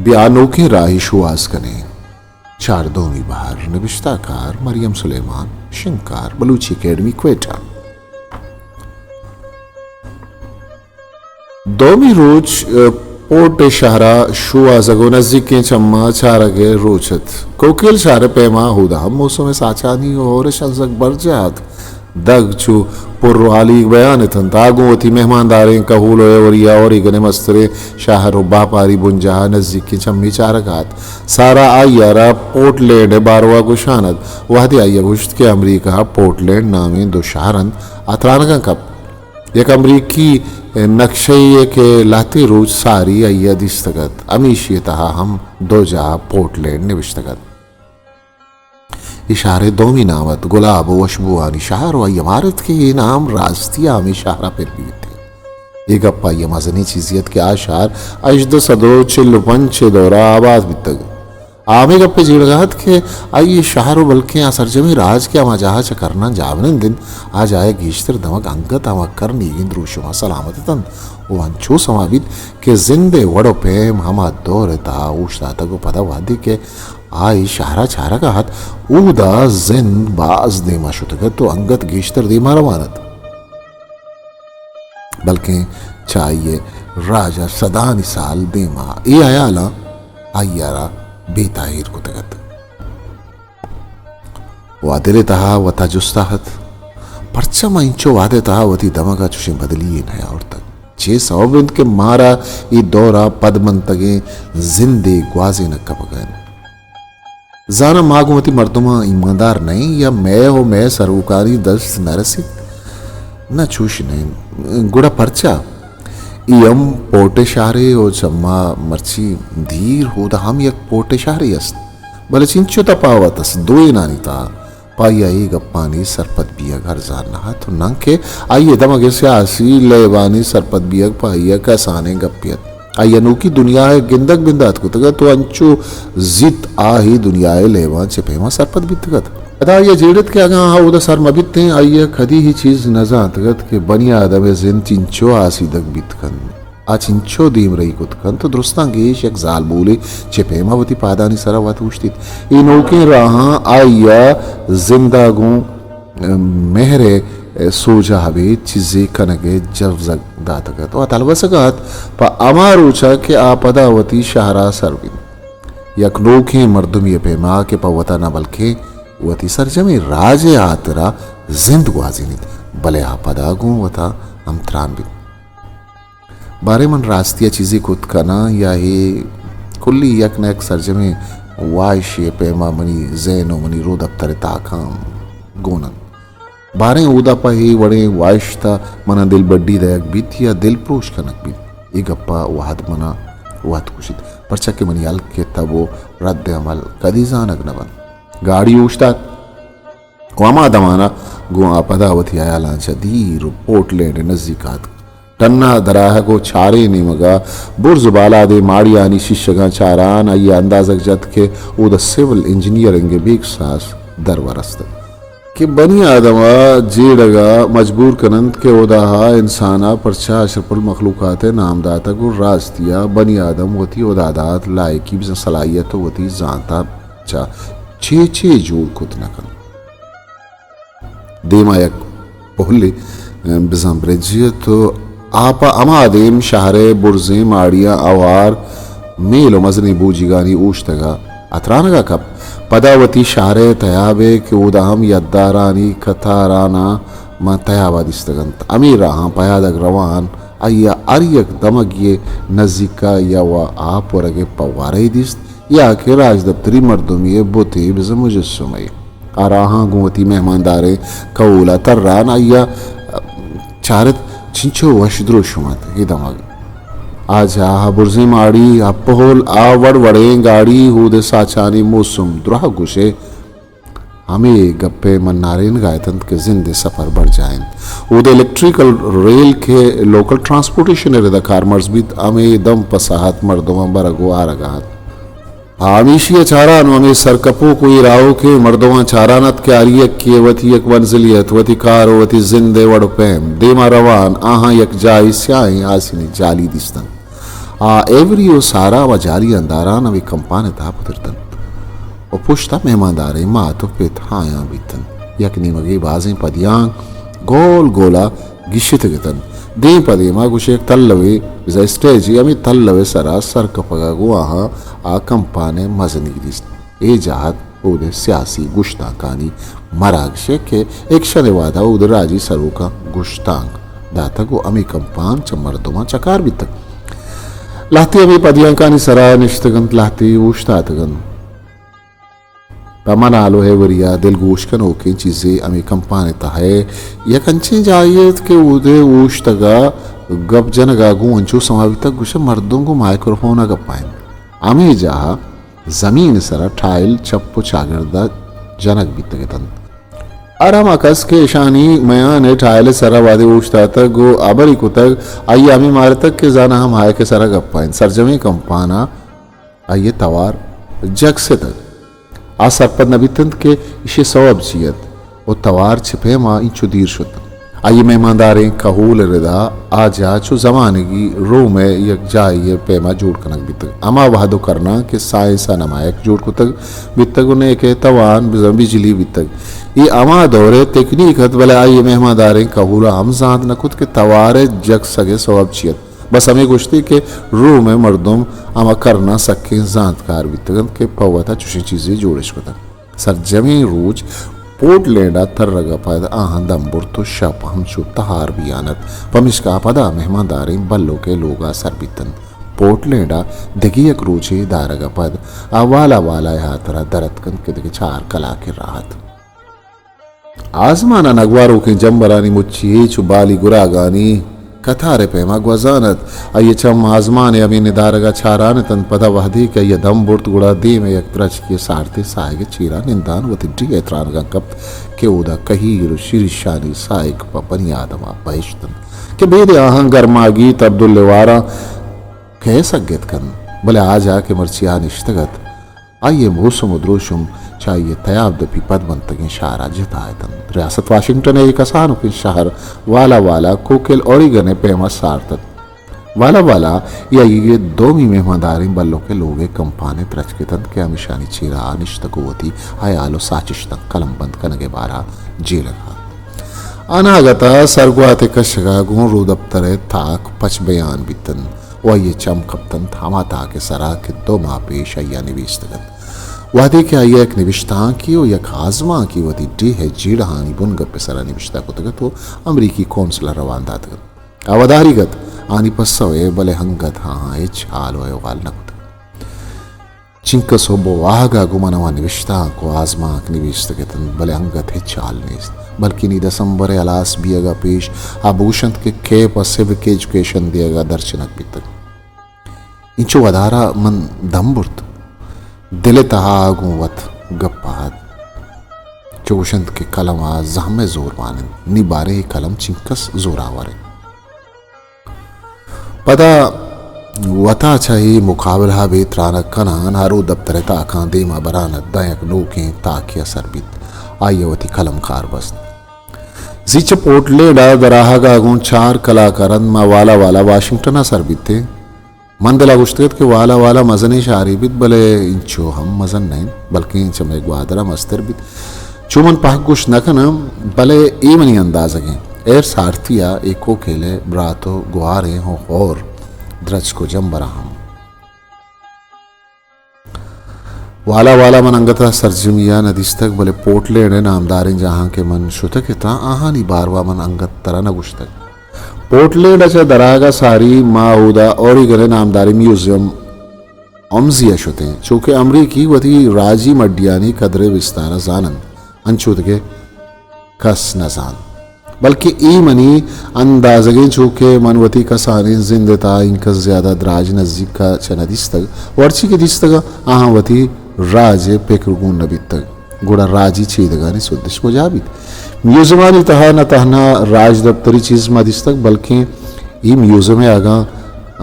بیا نوکیں راہی شوہاز کنیں۔ چار دومی بہر، نبشتہ کار مریم سلیمان، شنگکار بلوچی اکیڈمی کوئٹہ۔ دومی روچ، ء، پورٹ شہرا شوہازگ و نزیکیں چماں چارگ ء روچ ات۔ کوکیل شہر ء پیما ہودا ہم موسم ساچانی و ہورش انزگ برجاہ ات۔ دگ چو پر و ہالیگ بیان اتنت۔ آ گوں وتی مہمانداریں کہول و ایوریا اوریگن ء مستریں شہر و باپاری بنجاہ ء نزیکیں چمی چارگ ء ات۔ سارا آئی ء را پورٹ لینڈ ء باروا گوشان ات۔ وہدے آئی ء گوشت کہ امریکہ ء پورٹ لینڈ نامیں دو شہر انت، آ ترانگاں کپت۔ یک امریکی نقشہ یے کہ لہتے روچ ساری آئی ء دیستگ ات، ہمیشی ء تہا ہم دو جاہ پورٹ لینڈ نبشتگ ات۔ اے شہر ء دومی نام ات گلاب و وشبوانی شہر، و آئی ء مارت کہ اے نام راستی ء ہمے شہر ء پر بیت۔ اے گپ آئی ء مزنیں چیزے ات کہ آ شہر ہژدہ سد و چل و پنچ ء دور ء آباد بیتگ۔ آ ہمے گپ ء جیڑگ ء ات کہ آئی ء شہر و بلکیں آ سرجمیں راج کہ ہما جاہ ء چہ کرناں جاہمنند انت، آ جاہ ء گیشتر دمگ انگت ہما کرنیگیں دروشم ء سلامت اتنت و انچو سما بیت کہ زند ء وڑ و پیم ہما دور ء تہا اوشتاتگ و پدا وہدے کہ آ اے شہر ء چارگ ء ات، اودا زند باز دیما شتگ ات و انگت گیشتر دیما روان ات۔ بلکیں چہ آئی ء راج ء سدانی سال دیما اے ہیالاں آئی ء را بے تاہیر کتگ ات۔ و دل ء تہا وتا جستا ات، پرچا من انچو وہد ء تہا وتی دمگ ء چشیں بدلی یے نیاورتگ؟ چے سوب انت کہ مارا اے دور ء پدمنتگیں زندے گوازینگ کپگ ء انت؟ زاناں ما گوں وتی مردماں ایماندار نہ ایں یا مئے و مئے سروکانی دست نہ رسیت؟ نہ، چوش نہ انت۔ گڑا پرچا؟ اے ہم پورٹ ء شہرے و چہ ما مرچی دیر ہودا ہم یک پورٹ ء شہرے است، بلے چنچو تپاوت است دوئینانی تہا۔ پہ آئی ء اے گپانی سرپد بیگ ارزان نہ ات، ناں کہ آئی ء دمگ ء سیاسی لیبانی سرپد بیگ پہ آئی ء کسانیں گپے ات۔ آئی ء نوکی دنیا ء گندگ بندات کتگ ات و انچو زیت آ اے دنیا ء لیباں چہ پیما سرپد بیتگ ات۔ پدا آئی ء جیڑ ات کہ اگاں آ اودا سر مہ بیتیں، آئی ء کدی اے چیز نہ زانتگ ات کہ بنی آدم ء زند چنچو آسیدگ بیت کنت۔ آ چنچو دیمرئی کت کنت و درستاں گیش یک زالبولے چہ پیما وتی پادانی سرا وت اوشتیت۔ اے نوکیں راہاں آئی ء زند ء گوں مہر ء سوجا ابید چیزے کنگ ء جوزگ داتگ ات و آ تلوسگ ء ات پہ ہما روچ ء کہ آ پدا وتی شہر ء سر بیت، یک نوکیں مردمے ء پیما کہ پہ وتا نہ بلکیں وتی سرجمیں راج ء ہاترا زند گوازینیت، بلے آ پدا گوں وتا ہمتران بیت۔ باریں من راستی ء چیزے کت کناں یا اے کلی یک نہ یک سرجمیں واہشے ء پیما منی ذہن و منی رودپتر ء تاکاں گون انت۔ باریں اودا پہ اے وڑیں واہشت ء منا دلبڈی دئیگ بیت یا دلپروش کنگ بیت، اے گپ ء وہد منا وت گوشیت، پرچا کہ منی ہلک ء تب و رد عمل کدی زانگ نہ بنت۔ گاڑی اوشتات۔ و ہما دمان ء گوں آ پدا وتی ہیالاں چہ دیر و پورٹ لینڈ ء نزیک آتک۔ ٹن ء دراہگ و چاریں نیمگ ء برز و بالادیں ماڑیانی شیشگاں چاران آئی ء اندازگ جت کہ اودا سول انجینئرنگ ء بیک ساز درور است کہ بنی آدم ء جیڑگ ء مجبور کن انت کہ اودا ء انسان ء پرچا اشرف المخلوقات ء نام داتگ و راستی ء بنی آدم وتی اودا دات لائکی بزاں صلاحیت و وتی زانت ء چہ چے چے جوڑ کت نہ کنت۔ دیما یک پہلے، بزاں برجے ات و آ پہ ہما دیم شہر ء برزیں ماڑیاں اوار میل و مزنیں بوجیگانی اوشتگ ء اترانگ ء کپت۔ پدا وتی شہر ء تیاب ء کہ اودا ہم یدارانی کتاراناں ماں تیاب ء دیستگ انت۔ ہمے راہاں پیادگ روان آئی ء ہر یک دمگے ء نزیک ء یا و آپ ورگ ء پوارے دیست۔ یا کہ راجدپتری مردمے ء بتے بزاں مجسمے۔ آ راہاں گوں وتی مہمانداریں کہول ء تران آئی ء چارت، چنچو وش دروشم ات اے دمگ۔ آ جاہ ء برزیں ماڑی، آ پہل، آ وڑ وڑیں گاڑی، اود ء ساچانی موسم، دراہ گوشے۔ ہمے گپ ء منارینگ ء اتنت کہ زند ء سفر برجاہ انت۔ اود ء الیکٹریکل ریل کہ لوکل ٹرانسپورٹیشن ء ردا کارمرز بیت، ہمے دم پہ ساہت مردماں برگ و آرگ ء ات۔ آ ہمیشی ء چاران و ہمے سرکپوک و اے راہوکیں مردماں چاران ات کہ ہر یکے ء وتی یک منزلے ات، وتی کار و وتی زند ء وڑ و پیم۔ دیما روان آہاں یک جاہے سیاہیں آسینے جالی دیستنت۔ آ ایوری و سارا و جالی انداران ہمے کمپان ء تہا پترتنت و پشتا مہمانداریں مات و پت ہایاں بیتنت۔ یک نیمگے بازیں پدیانک گول گولا گیشتگ اتنت۔ دیم پہ دیما گوشے یک تلوے، بزاں اسٹیجے، ہمے تلو ء سرا سر کپگا گوں آہاں آ کمپان ء مزنی دیست۔ اے جاہ ات اود ء سیاسی گشتانکانی مراگش ء کہ ایکشن ء وہدا اود ء راجی سروکاں گشتانک داتگ و ہمے کمپان چہ مردماں چکار بیتگ۔ لہتے ہمے پدیانکانی سرا نشتگ انت، لہتے اوشتاتگ انت۔ پہ منال و ہیوریا دلگوش کنوکیں چیزے ہمے کمپان ء تہا یک انچیں جاہے ات کہ اود ء اوشتگا گپ جنگا گوں انچو سما بیتگ گوشے مردم گوں مائیکروفون ء گپا انت۔ ہمے جاہ ء زمین ء سرا ٹائل چپ و چاگرد ء جنگ بیتگ اتنت۔ ہر ہما کس کہ اشانی میان ء ٹائل ء سرا وہدے اوشتاتگ و ہبری کتگ، آئی ء ہمے مارتگ کہ زاناں ہم ہائیک ء سرا گپا انت۔ سرجمیں کمپان ء آئی ء توار جگ ستگ۔ آ سرپد نہ بیتنت کہ ایشی ء سوب چی ات و توار چہ پیما اینچو دیر شت۔ آئی ء مہمانداریں کہول ء ردا آ جاہ چو زمانگی روم ء یک جاہے ء پیما جوڑ کنگ بیتگ۔ ہما وہد و کرناں کہ سائنس ء نمایک جوڑ کتگ بیتگ و نیکہ توان بزاں بجلی بیتگ۔ اے ہما دور ء تکنیک ات، بلے آئی ء مہمانداریں کہول ء ہم زانت نہ کت کہ توار ء جکسگ ء سوب چی ات۔ بس ہمے گوشتی کہ روم ء مردم ہما کرناں سکیں زانتکار بیتگ انت کہ پہ وتا چشیں چیزے جوڑ اش کتگ۔ سرجمیں روچ پورٹ لینڈ ء ترگ ء پد آہاں دم برت و شپ ہمچو تہار بیان ات، پمیشکا پدا مہمانداریں بلوک ء لوگ ء سر بیت انت۔ پورٹ لینڈ ء دگہ یک روچے دارگ ء پد آ والا والا ء ہاترا در اتک انت کہ دگہ چار کلاکے راہ ات۔ آزمان ء نگواروکیں جمبرانی مچی چو بالی گراگانی کتار ء پیما گوزان ات۔ آئی ء چم آزمان ء ہمے ندارگ ء چاران اتنت۔ پدا وہدے کہ آئی ء دم برت گڑا دیم ء یک درچکے ء سارتیں ساہگ ء چیرا نندان وتی ڈیھ ء ترانگاں کپت کہ اودا کہیر و شیریشانی ساہگ پہ بنی آدم ء بہشت انت کہ بیدے آہاں گرماگی تبد و لواراں کئے سگت کنت، بلے آ جاہ کہ مرچی آ نشتگ ات، آئی ء موسم و دروشم چہ آئی ء تیاب دپی پد بنتگیں شہر ء جتا اتنت۔ ریاست واشنگٹن ء اے کسانکیں شہر والا والا کوکل اوریگن ء پیما سارت ات۔ والا والا اے آئی ء دومی مہمانداریں بلوک ء لوگ ء کمپان ء درچک اتنت کہ ہمیشانی چیرا آ نشتگ و وتی ہیال و ساچشتاں قلم بند کنگ ء بارا جیڑگ ء ات۔ اناگت ء سرگوات ء کشگ ء گوں رودپتر ء تاک پچ بیان بیت انت و آئی ء چم کپت انت ہما تاک ء سرا کہ دو ماہ پیش آئی ء نبیستگ ات۔ وہدے کہ آئی ء یک نبشتانکے و یک آزمانکے وتی ڈیھ ء جیڑہانی بنگپ ء سرا نبشتہ کتگ ات و امریکی کونسل ء روان داتگ ات۔ آ وداریگ ات آنی پسو ء، بلے انگت آہاں ہچ حال و احوال نہ کتگ۔ چنکس حب و واہگ ء گوں من ہما نبشتانک و آزمانک نبیستگ اتنت، بلے انگت ہچ حال نیست، بلکیں نی دسمبر ء ہلاس بیئگ ء پیش آ بگوشنت کہ کیپ ء سیوک ایجوکیشن دیگ ء درچنگ بیتگ۔ اینچو ودار ء من دم برت، دل ء تہا گوں وت گپ ء ات، چو گوشنت کہ قلم ء زہم ء زور مان انت، نی باریں اے قلم چنکس زوراور انت۔ پدا وتا چہ اے مقابلہ ء بے ترانگ کنان، ہر و دپتر ء تاکاں دیما بران ات، داں یک نوکیں تاکے ء سر بیت، آئی ء وتی قلم کار بست۔ زی چہ پورٹ لینڈ ء دراہگ ء گوں چار کلاک ء رند ما والا والا واشنگٹن ء سر بیتیں۔ من دل ء گوشتگ ات کہ والا والا مزنیں شہرے بیت، بلے اینچو ہم مزن نہ انت، بلکیں چہ مئے گوادر ء مستر بیت۔ چو من پہک گوشت نہ کناں، بلے اے منی اندازگیں۔ ایر سارتی ء ایکو کیلے برات و گواریں ہو ہور درچک و جمبراں ہم۔ والا والا من انگت ء سرجمی ء نہ دیستگ، بلے پورٹ لینڈ ء نامداریں جاہاں کہ من شتگ اتاں، آہانی باروا من انگت ترا نہ گوشتگ۔ پورٹ لینڈ ء چہ دراگ ء ساری ما اودا اوریگن ء نامداریں میوزیم امزی ء شتیں، چوکہ امریکی وتی راجی مڈیانی قدر ء بستار ء زان انت، انچو دگہ کس نہ زانت۔ بلکیں اے منی اندازگیں، چوکہ من وتی کسانیں زند ء تہا اینکس زیادہ دراج نزیک ء چہ نہ دیستگ، و ہرچی کہ دیستگ آہاں وتی راج ء پکر گون نہ بیتگ، گڑا راجی چیدگانی سدش کجا بیت؟ میوزیمانی تہا نہ تہنا راجدپتری چیز ما دیستگ، بلکیں اے میوزیم ء اگاں،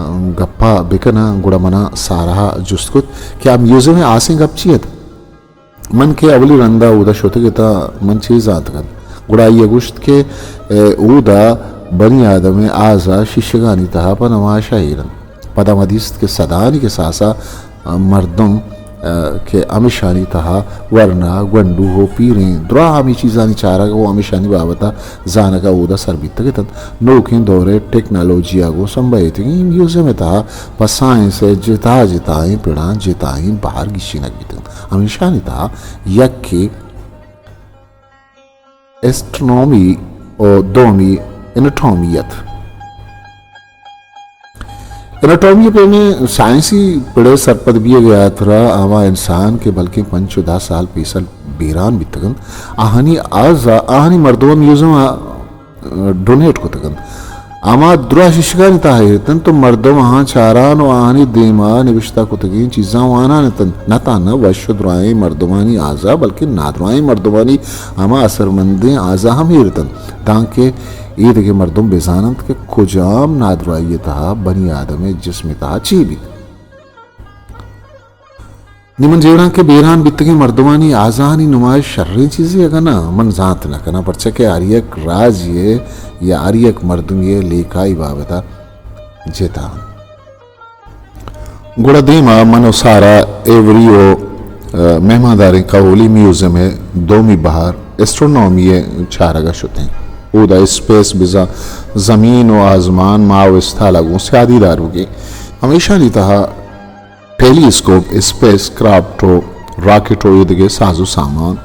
ام، گپا بکناں، گڑا منا سارہ ء جست کت کہ آ میوزیم ء آسیں گپ چی ات؟ من کہ اولی رندا اودا شتگ اتاں، من چے زانتگ ات؟ گڑا آئی ء گوشت کہ، اے، اودا بنی آدم ء آزا شیشگانی تہا پہ نمائش ء ایر انت۔ پدا ما دیست کہ سدانی کساسا مردم، ء، کہ ہمیشانی تہا ورنا، گونڈو و پیریں دراہ ہمے چیزانی چارگ و ہمیشانی بابتا زانگا اودا سر بیتگ اتنت۔ نوکیں دور ء ٹیکنالوجی ء گوں سمبہیتگیں میوزیم ء تہا پہ سائنس ء جتا جتائیں پڑاں جتائیں بہر گیشینگ بیتگ انت۔ ہمیشانی تہا یکے ایسٹرونومی و دومی اناٹومی ات۔ اناٹومی ء پیمیں سائنسی پڑ ء سرپد بیگ ء ہاترا ہما انسان کہ بلکیں پنچ و دہ سال پیسر بیران بیتگ انت، آہانی اعضا، آہانی مردم ء میوزم ء ڈونیٹ کتگ انت۔ ہما دراہ شیشگانی تہا ایر اتنت و مردم آہاں چاران و آہانی دیما نبشتہ کتگیں چیزاں وانان اتنت۔ نہ تہنا وش و درائیں مردمانی اعضا، بلکیں نادرائیں مردمانی ہما اثرمندیں اعضا ہم ایر اتنت، تانکہ ایدگہ مردم بزاننت کہ کجام نادراہی ء تہا بنی آدم ء جسم ء تہا چی بیت۔ نی من جیڑاں کہ بیران بیتگیں مردمانی اعضاہانی نمائش شریں چیزے اگاں نہ، من زانت نہ کناں، پرچا کہ ہر یک راجے ء یا ہر یک مردمے ء لیکہ آئی بابت ء جتا انت۔ گڑا دیما من و سارا ایوری و، ء، مہمانداریں کہولی میوزیم ء دومی بہر ایسٹرونومی ء چارگ ء شتیں۔ اودا اسپیس بزاں زمین و آزمان، ماہ و استال ء گوں سیادی داروگیں۔ ہمیشانی تہا ٹیلیسکوپ، اسپیس کرافٹ و راکٹ و ایدگہ ساز و سامان،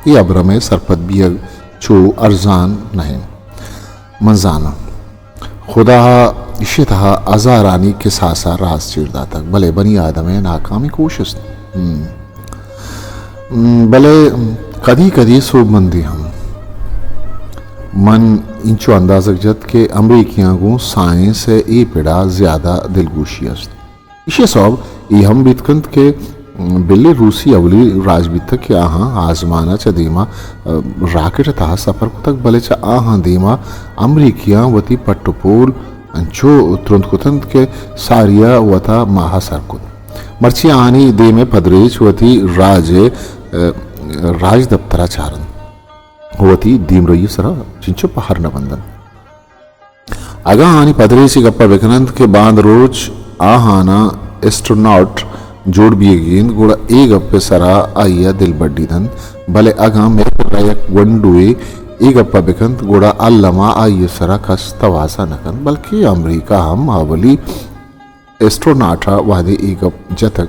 اے ابرم ء سرپد بیگ چو ارزان نہ انت۔ من زاناں، خدا ء ایشی تہا ہزارانی کساس ء راز چیر داتگ، بلے بنی آدم ء ناکامیں کوشست۔ ہم۔ ہم، بلے کدی کدی سوبمندی ہم۔ من انچو اندازگ جت کہ امریکیاں گوں سائنس ء اے پڑا زیادہ دلگوشی است۔ ایشی ء سوب اے ہم بیت کنت کہ بلے روسی اولی راج بیتگ کہ آہاں آزمان ء چہ دیما، ء، راکٹ ء تہا سفر کتگ، بلے چہ آہاں دیما امریکیاں وتی پٹ و پول انچو ترند کتنت کہ ساریا وتا ماہ ء سر کت۔ مرچی آہانی دیم ء پدریچ وتی راج ء، ء، راج دپتر ء چارنت، وتی دیمروئی ء سرا چنچو پہر نہ بندنت۔ اگاں آنی پدریچی گپا بکننت کہ باند روچ آہانا ایسٹروناٹ جوڑ بیگی انت، گڑا اے گپ سرا آئیا دل بڈی دنت، بلے اگاں مئے کرا یک گونڈوے اے گپا بکنت، گڑا الما آئی سرا کس تواسا نکنت، بلکہ امریکہ ہم اولی ایسٹروناٹا وہدے اے گپ جتگ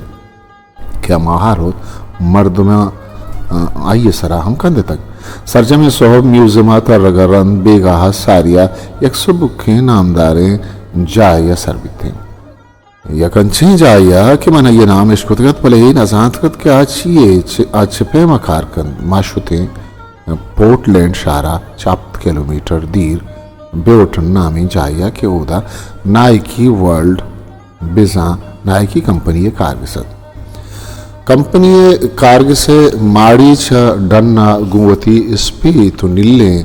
کہ آ ماہا روت، مردماں، آ، آئی ء سرا ہم کندتگ۔ سرجمیں سہب میوزیما ترگ ء رند بیگاہ ء ساریا یک سبکیں نامداریں جاہے ء سر بیتیں۔ یک انچیں جاہے ء کہ من آئی ء نام اشکتگ ات، بلے اے نہ زانتگ ات کہ آ چی ء چ-، آ چہ پیم ء کار کنت۔ ما شتیں پورٹ لینڈ شہر ء چہ ہپت کلومیٹر دیر بیورٹن نامیں جاہے ء کہ اودا نائیکی ورلڈ بزاں نائیکی کمپنی ء کارگس ات۔ کمپنی ء کارگس ء ماڑی چہ ڈن ء گوں وتی اسپیت و نیلیں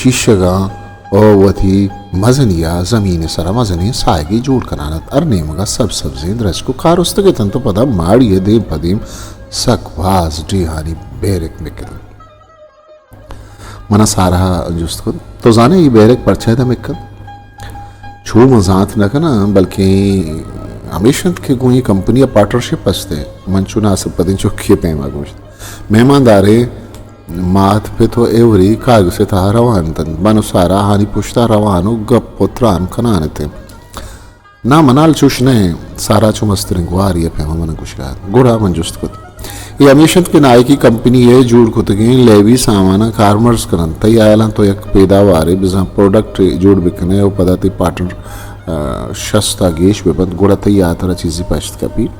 شیشگاں و وتی مزنی ء زمین ء سرا مزنیں ساہگے جوڑ کنان ات۔ ہر نیمگ ء سبز سبزیں درچک و کارستگ اتنت و پدا ماڑی ء دیم پہ دیم سک باز ڈیہانی بیرک مک اتنت۔ منا سارہ ء جست کت، تو زانے اے بیرک پرچا ادا مک انت؟ چو من زانت نہ کناں، بلکیں ہمیش انت کہ گوں اے کمپنی ء پارٹنرشپ است ء۔ من چو ناسرپدیں چکے ء پیما گوشت۔ مہمانداریں مات پت و ایوری کارگس ء تہا روان اتنت۔ من و سارہ آہانی پشتا روان و گپ و تران کنان اتیں۔ نا، منال چوش نہ انت، سارا چو مستریں گوارے ء پیما من گوشگ ء ات۔ گڑا من جست کت، اے ہمیش انت کہ نائیکی کمپنی ء جوڑ کتگیں لیبی ساماناں کارمرز کننت۔ تئی ہیالاں تو یک پیداوارے بزاں پروڈکٹ جوڑ بکن ئے و پدا تئی پارٹنر، آ، شست ء گیش بہ بنت، گڑا تئی ہاترا چیزے پشت کپیت؟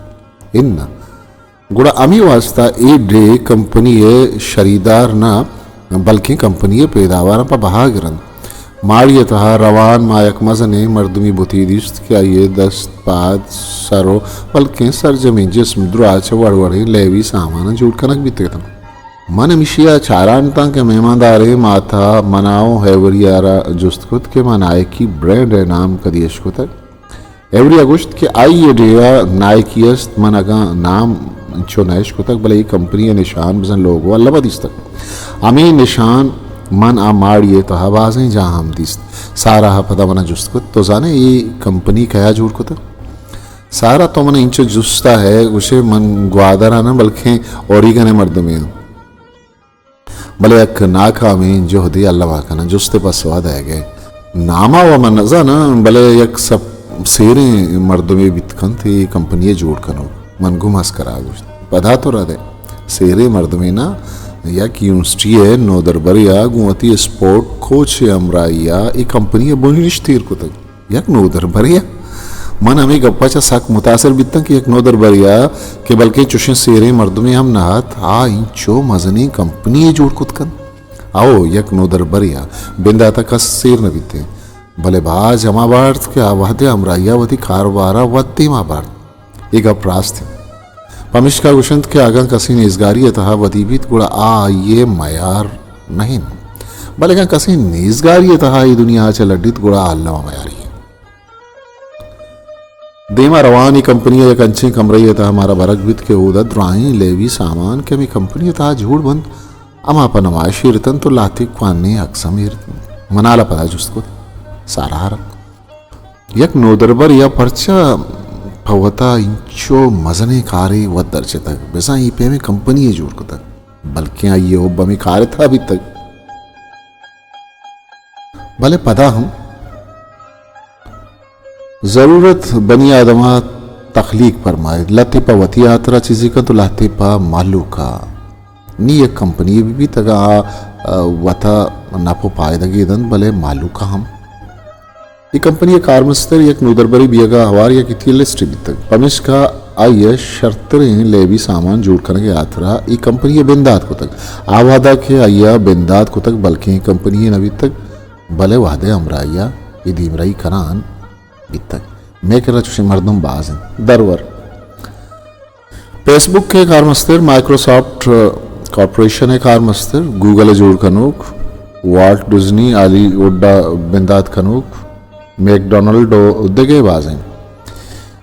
اناں۔ گڑا ہمے واستا اے ڈیھ کمپنی ء شریدار نہ، بلکیں کمپنی ء پیداواراں پہ بہا گرنت۔ ماڑی ء تہا روان ما یک مزنیں مردمی بتے دیست کہ آئی ء دست پاد سر و بلکیں سرجمیں جسم دراہ چہ وڑ وڑیں لیوی ساماناں جوڑ کنگ بیتگ اتنت۔ من ہمیشی ء چاران اتاں کہ مہمانداریں مات ء منا و ہیوری ء را جست کت کہ ما نائیکی برانڈ ء نام کدی اشکتگ؟ ایوری ء گوشت کہ آئی ء ڈیھ ء نائیکی است، من اگاں نام انچو نہ اشکتگ، بلے اے کمپنی ء نشان بزاں لوگو الم ء دیستگ۔ ہمے نشان من آ ماڑی ء تہا بازیں جاہ ہم دیست۔ سارہ ء پدا من ء جست کت، تو زانئے اے کمپنی کیا جوڑ کتگ؟ سارا، تو من انچو جستا ہے، گوشے من گوادر آں نہ بلکیں اوریگن ءِ مردمے آں۔ بلے یک ناکامیں جہدے الما کناں، جست ءِ پسوا دئیگ ءِ۔ ناما و من نزاناں، بلے یک سپ-، سیریں مردمے بیت کنت، اے کمپنی ءِ جوڑ کنوک۔ من گوں مسکرا گوشت، پدا تو رد ئے۔ سیریں مردمے نا، یک یونیورسٹی ءِ نودربرے ءَ گوں وتی اسپورٹ کوچ ءِ ہمراہی ءَ اے کمپنی ءِ بنیشت ایر کتگ۔ یک نودربرے ءَ۔ من ہمے گپ ءَ چہ سک متاثر بیتاں کہ یک نودربرے ءَ کہ بلکیں چوشیں سیریں مردمے ہم نہ ات، آ انچو مزنیں کمپنی یے جوڑ کت کنت۔ او، یک نودربرے ءَ، بندات ءَ کس سیر نہ بیتیں، بلے باج ہما بارت کہ آ وہد ءِ ہمراہی ءَ وتی کاروبار ءَ وت دیما بارت۔ اے گپ راست انت۔ پمیشکا گوشنت کہ اگاں کسے نیزگاری ءِ تہا ودی بیت، گڑا آ آئی ءِ میار نہ انت۔ بلے اگاں کسے نیزگاری ءِ تہا اے دنیا ءَ چہ لڈیت، گڑا آ الما میاری انت۔ دیما روانی کمپنی ءِ یک انچیں کمرہ ءِ تہا مارا برگ بیت کہ اودا درائیں لیبی سامان کہ ہمے کمپنی ءِ تہا جوڑ بنت، ہما پہ نمائش ایر اتنت و لہتے کوہنیں عکس ہم ایر اتنت۔ من حالا پدا جست کت، سارا ہر ات۔ یک نودربرے ءَ پرچا پہ وتا انچو مزنیں کارے وت درچتگ؟ بزاں اے پیمیں کمپنی یے جوڑ کتگ، بلکیں آئی ءِ حب ہمے کار ءِ تہا بیتگ۔ بلے پدا ہم ضرورت بنی آدم ءَ تخلیق پرمائیت، لہتے پہ وتی ہاترا چیزے کنت و لہتے پہ مہلوک ءَ۔ نی یک کمپنی بہ بیت، اگاں آ، آ، وتا نپ و پائدگے دنت، بلے مہلوک ءَ ہم۔ اے کمپنی ءِ کارمستر یک نودربرے بیگ ءَ ہوار یک ایتی لسٹے بیتگ، پمیشکا آئی ءَ شرتریں لیبی سامان جوڑ کنگ ءِ ہاترا اے کمپنی ءَ بندات کتگ۔ آ وہدا کہ آئی ءَ بندات کتگ، بلکیں اے کمپنی یے نہ بیتگ، بلے وہد ءِ ہمراہی ءَ اے دیمرئی کنان بیتگ۔ مئے کرا چوشیں مردم باز انت۔ درور۔ فیس بک ءِ کارمستر، مائیکروسافٹ کارپوریشن ءِ کارمستر، گوگل ءِ جوڑ کنوک، والٹ ڈزنی، ہالی وڈ ءَ بندات کنوک، میکڈونلڈ و دگہ بازیں۔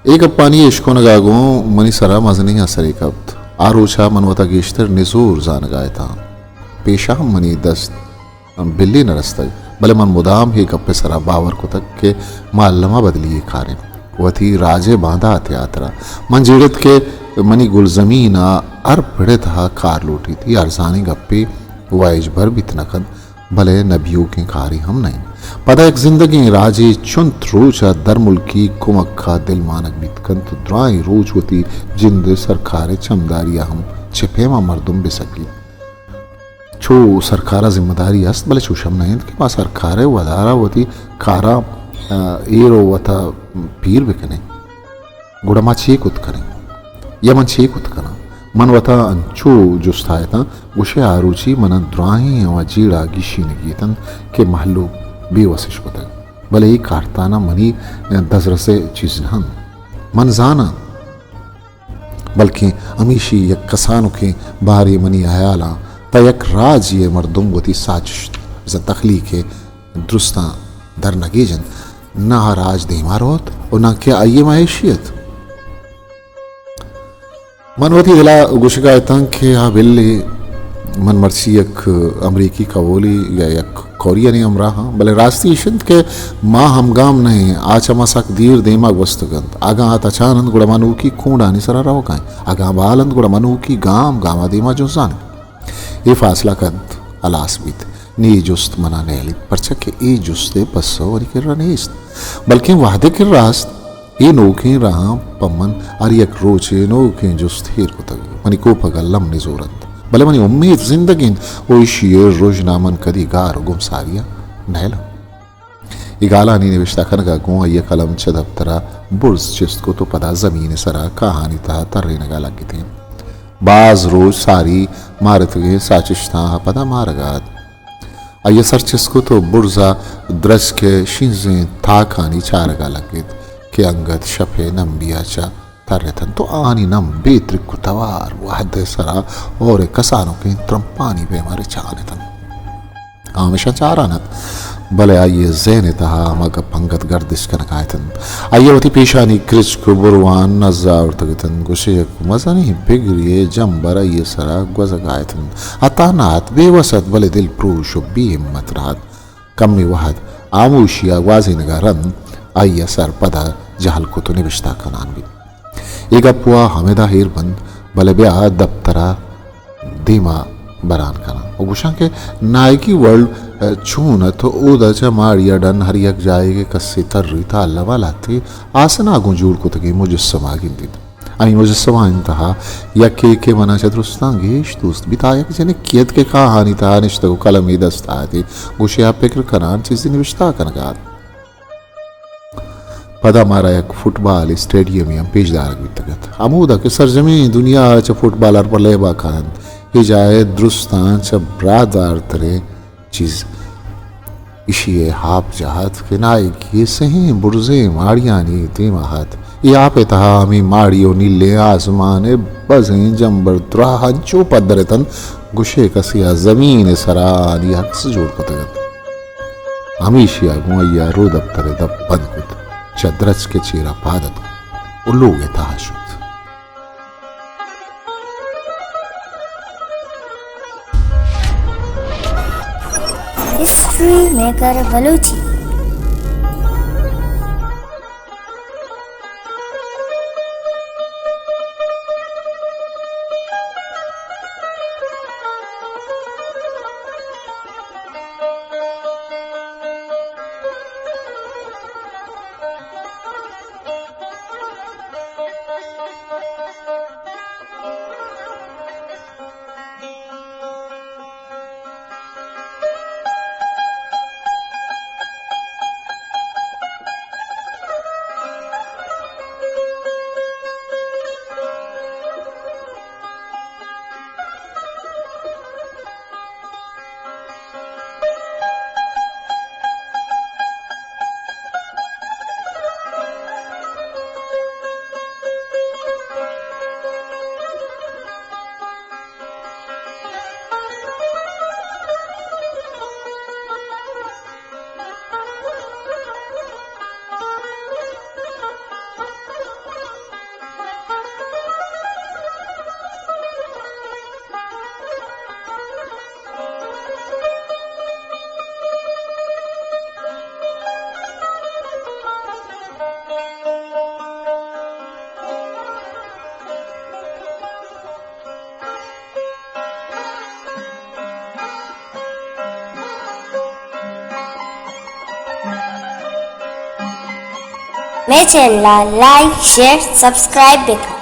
اے گپانی اشکنگ ءَ گوں منی سرا مزنیں اثرے کپت۔ آ روچ ءَ من وتا گیشتر نزور زانگ ءَ اتاں۔ پیشا ہم منی دست بلے نہ رستگ، بلے من مدام اے گپ ءِ سرا باور کتگ کہ ما الما بدلی ءِ کاریں، وتی راج ءِ باندات ءِ ہاترا۔ من جیڑت کہ منی گلزمین ءَ ہر پڑ ءِ تہا کار لوٹیت، اے ارزانیں گپے و ہچبر بیت نہ کنت، بلے نہ بیوکیں کارے ہم نہ انت۔ پدا یک زندگیں راجے چنت روچ ءَ درملکی کمک ءَ دلمانگ بیت کنت، درائیں روچ وتی جند ءِ سرکار ءِ چمداری ءَ ہم چہ پیما مردم بہ سکیت۔ چو سرکار ءَ ذمہ داری است، بلے چوش ہم نہ انت کہ ما سرکار ءِ ودار ءَ وتی کاراں، آ، ایر و وتا پیر بکنیں۔ گڑا ما چے کت کنیں؟ یا من چے کت کناں؟ من وتا انچو جست ءَ اتاں، گوشے آ روچی من ءَ دراہیں ہما جیڑہ گیشینگی اتنت کہ مہلوک بے وسش کتگ۔ بلے اے کارتاناں منی دزرس ءِ چیز نہ انت۔ من زاناں، بلکیں ہمیشی یک کسانکیں بارے منی ہیالاں تہ یک راجے ءِ مردم وتی ساچشت بزاں تخلیق ءِ درستاں در نگیجنت، نہ آ راج دیما روت و نہ کہ آئی ءِ معیشیت۔ من وتی دل ءَ گوشگ ءَ اتاں کہ آ بلے من مرچی یک امریکی کہولے یا یک کوریانی ہمراہ آں، بلے راستی ایش انت کہ ما ہمگام نہ ایں، آ چہ ما سک دیر دیما گوستگ انت۔ اگاں آ تچان انت گڑا ما نوکی کونڈانی سرا روگ ءَ ایں، اگاں آ بال انت گڑا ما نوکی گام گام ءَ دیما جنزان ایں۔ اے فاصلہ کنت ہلاس بیت۔ نی اے جست منا نئیلیت، پرچا کہ اے جست ءِ پسو منی کرا نیست، بلکیں وہد ءِ کرا است۔ اے نوکیں راہاں پہ من ہر یک روچے نوکیں جست ایر کتگ۔ منی کوپگ الم نزور انت، بلے منی امیت زندگ انت و ایشی ءِ رژن ءَ من کدی گار و گمساری ءَ نئیلاں۔ اے گالانی نبشتہ کنگ ءَ گوں آئی ءَ قلم چہ دپتر ءَ برز چست کت و پدا زمین ءِ سرا کاہانی تہا ترینگ ءَ لگتیں۔ باز روچ ساری مارتگیں ساچشتاں پدا مارگ ءَ ات۔ آئی ءَ سر چست کت و برز ءَ درچک ءِ شینزیں تاکانی چارگ ءَ لگت کہ انگت شپ ءِ نمبی ءَ چہ تر اتنت و آہانی نم بے ترک و توار وہد ءِ سرا ہور ءِ کسانکیں ترمپانی پیما رچان اتنت۔ آ ہمیشاں چاران ات، بلے آئی ءِ ذہن ءِ تہا ہما گپ انگت گردش کنگ ءَ اتنت۔ آئی ءَ وتی پیشانی کرچک و بروان نز ءَ آورتگ اتنت، گوشے یک مزنیں پگری ءِ جمبر آئی ءِ سرا گوزگ ءَ اتنت۔ آ تہنا ات، بے وس ات، بلے دل پروش و بے ہمت نہ ات۔ کمے وہد ہاموشی ءَ گوازینگ ءَ رند آئی ءَ سر پدا جہل کت و نبشتہ کنان بیت۔ اے گپ وا ہمدا ایر بنت، بلے بیا دپتر ءَ دیما بران کناں و گوشاں کہ نائیکی ورلڈ چون ات، اودا چہ ماڑی ءَ ڈن ہر یک جاہے کہ کسے تریت ءُ الم ءَ لہتیں آسنا گوں جوڑ کتگیں مجسمہ گندیت۔ آئی مجسمہانی تہا یکے کہ منا چہ درستاں گیش دوست بیت، آ یک جنکے ات کہ کاہانی تہا نشتگ و قلمے دست ءَ ات، گوشے آ پکر کنان چیزے نبشتہ کنگ ءَ ات۔ پدا مارا یک فٹبال اسٹیڈیمے ہم پیش دارگ بیتگ ات، ہمودا کہ سرجمیں دنیا ءَ چہ فٹبالر پہ لیب ءَ کاینت۔ اے جاہ ءِ درستاں چہ براہدارتریں چیز ایشی ءِ ہاپ جاہ ات کہ نائیکی سہیں برزیں ماڑیانی دیما ات۔ اے آپ ءِ تہا ہمے ماڑی و نیلیں آسمان ءِ بزیں جمبر دراہ انچو پدر اتنت، گوشے کسے ءَ زمین ءِ سرا آنی عکس جوڑ کتگ ات۔ ہمیشی ءَ گوں آئی ءَ رودپتر ءِ دپ بند کت، چہ درچک ءِ چیرا پاد اتک و لوگ ءِ تہا شت۔ History maker Balochi. مئے چینل ءَ لائک، شیئر، سبسکرائب بکن۔